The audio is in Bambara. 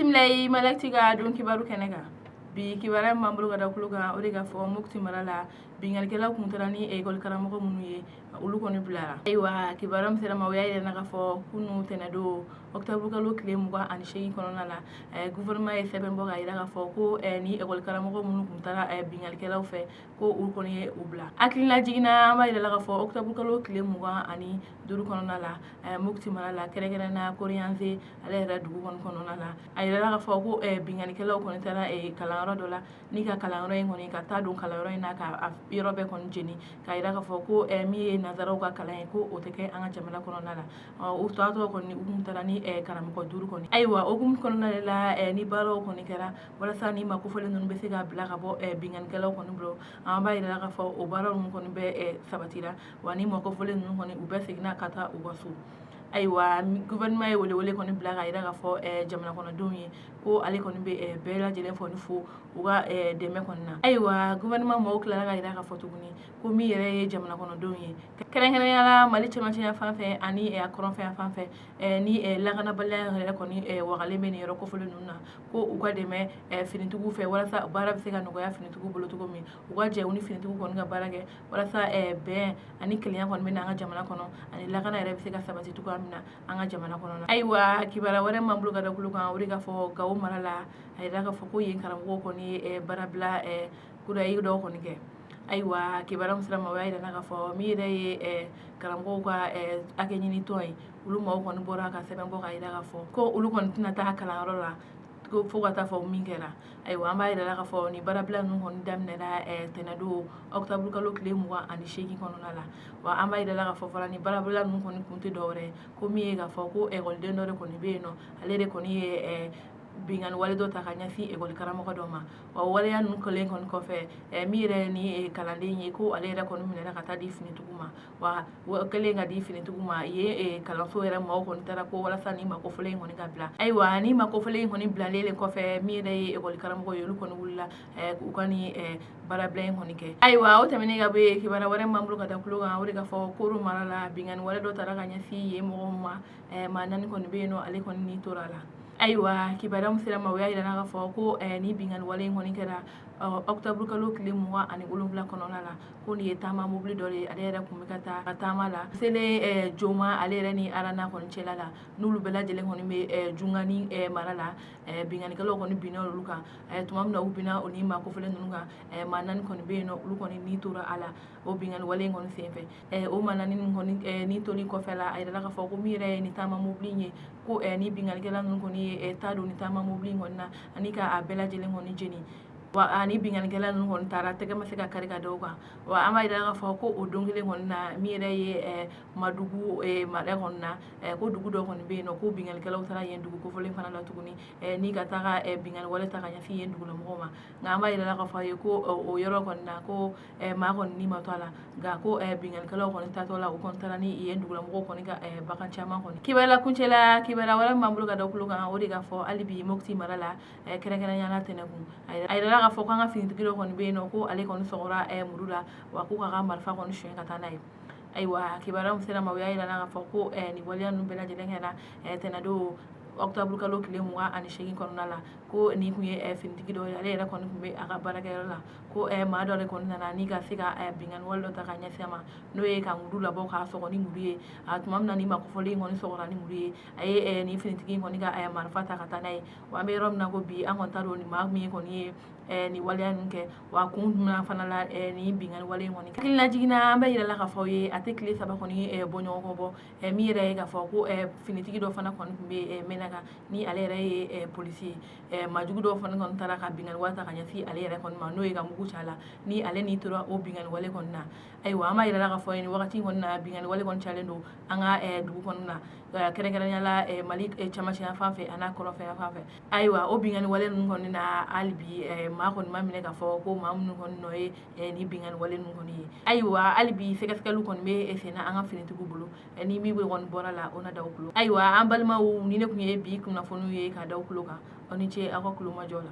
Bisimila i Malakti ka don kibaru kɛnɛ kan. Bi kibaruya min b'an bolo ka da tulo kan, o de ka fɔ Mopti mara la, binkannikɛlaw kun taara ni ekɔli karamɔgɔ minnu ye, olu kɔni bilara. Ayiwa, kibaruya min sera ma, o y'a yira k'a fɔ kunu tɛnɛdon, octobre kalo tile 28 kɔnɔna la, gouvernement ye sɛbɛn bɔ k'a yira k'a fɔ ko ni ekɔli karamɔgɔ minnu kun taara binkannikɛlaw fɛ, ko u kɔni ye u bila. Hakilina jiginna, an b'a yira k'a fɔ octobre kalo tile 25 kɔnɔna la, Mopti mara la, kɛrɛnkɛrɛnna Koriyanze ale yɛrɛ dugu kɔni kɔnɔna la, a yirala k'a fɔ ko binkannikɛlaw kɔni taara kalanyɔrɔ dɔ la, ni ka kalanyɔrɔ in kɔni ka taa don kalanyɔrɔ in na, ka yɔrɔ bɛɛ kɔni jeni, k'a yira k'a fɔ ko min ye nanzaraw ka kalan ye, ko o tɛ kɛ an ka jamana kɔnɔna la. U taatɔ kɔni, u kun taara ni karamɔgɔ duuru kɔni. Ayiwa, o hukumu kɔnɔna de la, ni baaraw kɔni kɛra walasa ni maa kofɔlen ninnu bɛ se ka bila ka bɔ binkannikɛlaw kɔni bolo, an b'a yira k'a fɔ o baaraw ninnu kɔni bɛɛ sabatira wa, ni maa kofɔlen ninnu kɔni, u bɛɛ seginna ka taa u ka so. Ayiwa, gouvernement ye welewele kɔni bila k'a yira k'a fɔ jamana kɔnɔdenw ye ko ale kɔni bɛ bɛɛ lajɛlen fɔ ni fo u ka dɛmɛ kɔni na. Ayiwa, gouvernement mɔgɔw tilara ka yira k'a fɔ tuguni ko min yɛrɛ ye jamana kɔnɔdenw ye, kɛrɛnkɛrɛnnenya la Mali cɛmancɛ fan fɛ ani kɔrɔnfɛ fan fɛ, ni lakanabaliya yɛrɛ kɔni wagalen bɛ nin yɔrɔ kofɔlen ninnu na, ko u ka dɛmɛ finitigiw fɛ walasa baara bɛ se ka nɔgɔya finitigiw bolo cogo min, u ka jɛ u ni finitigiw kɔni ka baara kɛ walasa bɛn ani kelenya kɔni bɛ na an ka jamana kɔnɔ, ani lakana yɛrɛ bɛ se ka sabati cogoya min na an ka jamana kɔnɔ. Ayiwa, kibaruya wɛrɛ m'an bolo ka da tulo kan, o de k'a fɔ Gawo mara la, a yira k'a fɔ ko yen karamɔgɔw kɔni ye baarabila kudayi dɔw kɔni kɛ. Ayiwa, kibaruya min sera ma, o y'a yira k'a fɔ min yɛrɛ ye karamɔgɔw ka hakɛ ɲini tɔn ye, olu maaw kɔni bɔra ka sɛbɛn bɔ k'a yira k'a fɔ ko olu kɔni tɛna taa kalanyɔrɔ la fo ka taa fɔ min kɛra. Ayiwa, an b'a yira k'a fɔ nin baarabila ninnu kɔni daminɛna tɛnɛdon, octobre kalo tile 28 kɔnɔna la. Wa an b'a yira k'a fɔ fana, nin baarabila ninnu kɔni kun tɛ dɔwɛrɛ ye, ko min ye k'a fɔ ko ekɔliden dɔ de kɔni bɛ yen nɔ, ale de kɔni ye binkanni wale dɔ ta ka ɲɛsin ekɔli karamɔgɔ dɔ ma. Wa waleya ninnu kɛlen kɔni kɔfɛ, min yɛrɛ ni kalanden ye, ko ale yɛrɛ kɔni minɛna ka taa di finitigiw ma. Wa kɛlen ka di finitigiw ma yen, kalanso yɛrɛ maaw kɔni taara ko walasa ni maa kofɔlen in kɔni ka bila. Ayiwa, ni maa kofɔlen in kɔni bilalen de kɔfɛ, min yɛrɛ ye ekɔli karamɔgɔ ye, olu kɔni wulila u ka ni baarabila in kɔni kɛ. Ayiwa, o tɛmɛnen ka bɔ yen, kibaruya wɛrɛ m'an bolo ka da tulo kan, o de ka fɔ Koro mara la, binkanni wale dɔ taara ka ɲɛsin yen mɔgɔw ma, maa naani kɔni bɛ yen nɔ, ale kɔni ni tora a la. Ayiwa, kibaruya min sera ma, o y'a yira k'a fɔ ko ni binkanni wale in kɔni kɛra octobre kalo tile 27 kɔnɔna la, ko nin ye taama mobili dɔ de ye, ale yɛrɛ kun bɛ ka taa ka taama la selen Joma ale yɛrɛ ni Arana kɔni cɛla la, n'olu bɛɛ lajɛlen kɔni bɛ Jungani mara la. Binkannikɛlaw kɔni binna olu kan. Tuma min na u binna o ni maa kofɔlen ninnu kan, maa naani kɔni bɛ yen nɔ, olu kɔni ni tora a la o binkanni wale in kɔni senfɛ. O maa naani ninnu kɔni ni toli kɔfɛ la, a yirala k'a fɔ ko min yɛrɛ ye nin taama mobili in ye, ko ni binkannikɛla ninnu kɔni ye taa don ni taama mobili in kɔni na ani k'a bɛɛ lajɛlen kɔni jeni. Wa ani binkannikɛla ninnu kɔni taara, tɛgɛ ma se ka kari ka da u kan. Wa an b'a yira k'a fɔ ko o don kelen kɔni na, min yɛrɛ ye Madugu mara kɔni na, ko dugu dɔ kɔni bɛ yen nɔ, ko binkannikɛlaw taara yen dugu kofɔlen fana la tuguni, ni ka taga binkanni wale ta ka ɲɛsin yen dugulamɔgɔw ma. Nka an b'a yira k'a fɔ a ye ko o yɔrɔ kɔni na, ko maa kɔni ni ma to a la, nka ko binkannikɛlaw kɔni taatɔ la, u kɔni taara ni yen dugulamɔgɔw kɔni ka bagan caman kɔni. Kibaruya kuncɛ la, kibaruya wɛrɛ min b'an bolo ka da tulo kan, o de k'a fɔ hali bi Mopti mara la, kɛrɛnkɛrɛnnenya la Tɛnɛkun, a yirala k'a fɔ k'an ka finitigi dɔ kɔni bɛ yen nɔ, ko ale kɔni sɔgɔra muru la, wa ko k'a ka marifa kɔni suɲɛ ka taa n'a ye. Ayiwa, kibaruya min sera ma, o y'a yira k'a fɔ ko nin waleya ninnu bɛɛ lajɛlen kɛra tɛnɛdon, octobre kalo tile 28 kɔnɔna la, ko nin kun ye finitigi dɔ ye, ale yɛrɛ kɔni tun bɛ a ka baarakɛyɔrɔ la, ko maa dɔ de kɔni nana ni ka se ka binkanni wale dɔ ta ka ɲɛsin a ma, n'o ye ka muru labɔ k'a sɔgɔ ni muru ye. A tuma min na ni maa kofɔlen in kɔni sɔgɔra ni muru ye, a ye nin finitigi in kɔni ka marifa ta ka taa n'a ye. Wa an bɛ yɔrɔ min na ko bi, an kɔni t'a dɔn nin maa min kɔni ye nin waleya ninnu kɛ, wa kun jumɛn fana la nin binkanni wale in kɔni. Hakilina jiginna, an bɛ yira la k'a fɔ aw ye, a tɛ tile 3 kɔni bɔ ɲɔgɔn kɔ bɔ, min yɛrɛ ye k'a fɔ ko finitigi dɔ fana kɔni tun bɛ Menaka, ni ale yɛrɛ ye polisi ye, maajugu dɔw fana kɔni taara ka binkanni wale ta ka ɲɛsin ale yɛrɛ kɔni ma, n'o ye ka mugu ci a la, ni ale ni tora o binkanni wale kɔni na. Ayiwa, an b'a yira la k'a fɔ nin wagati kɔni na, binkanni wale kɔni cayalen don an ka dugu kɔni na, kɛrɛnkɛrɛnnenya la Mali cɛmancɛ fan fɛ an'a kɔrɔnfɛ fan fɛ. Ayiwa, o binkanni wale ninnu kɔni na, hali bi maa kɔni ma minɛ k'a fɔ ko maa minnu kɔni nɔ ye nin binkanni wale ninnu kɔni ye. Ayiwa, hali bi sɛgɛsɛgɛliw kɔni bɛ senna an ka finitigiw bolo, ni min kɔni bɔra la, o na da u tulo. Ayiwa, an balimaw, ni ne tun ye bi kunnafoniw ye ka da u tulo kan. Aw ni ce aw ka kulomajɔ la.